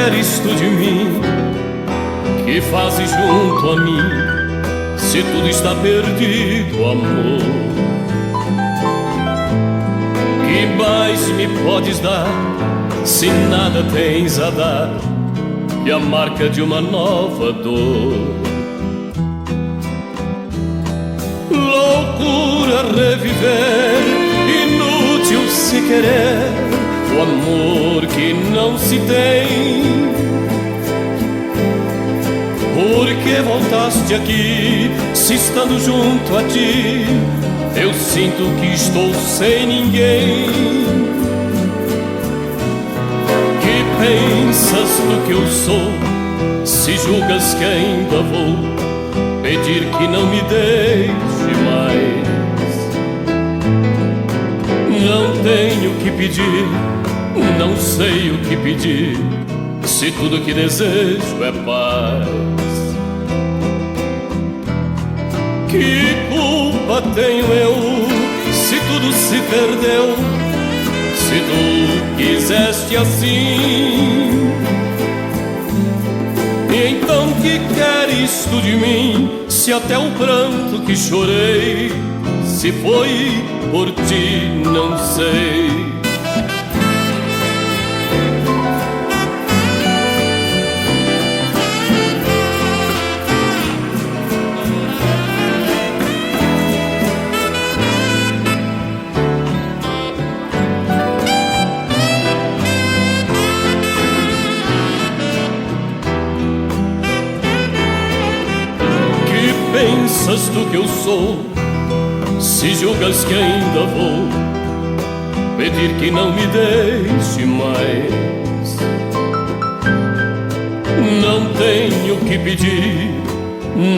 queres tu de mim? Que fazes junto a mim? Se tudo está perdido, amor. Que mais me podes dar? Se nada tens a dar, e a marca de uma nova dor. Loucura reviver, inútil se querer, o amor que não se tem. Por que voltaste aqui, se estando junto a ti, eu sinto que estou sem ninguém? Que pensas do que eu sou, se julgas que ainda vou pedir que não me deixe mais? Não tenho que pedir, não sei o que pedir, se tudo que desejo é paz. Que culpa tenho eu se tudo se perdeu? Se tu quiseste assim, então que queres tu de mim? Se até o pranto que chorei, se foi por ti, não sei. Que pensas do que eu sou? Se julgas que ainda vou pedir que não me deixe mais. Não tenho que pedir,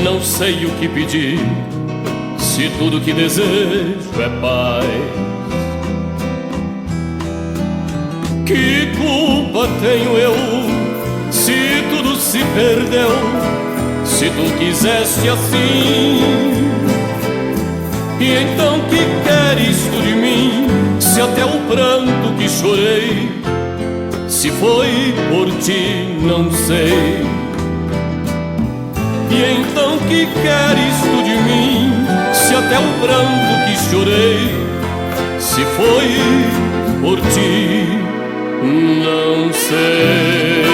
não sei o que pedir, se tudo que desejo é paz. Que culpa tenho eu se tudo se perdeu? Se tu quiseste assim, e então que queres tu de mim? Se até o pranto que chorei, se foi por ti, não sei. E então que queres tu de mim? Se até o pranto que chorei, se foi por ti, não sei.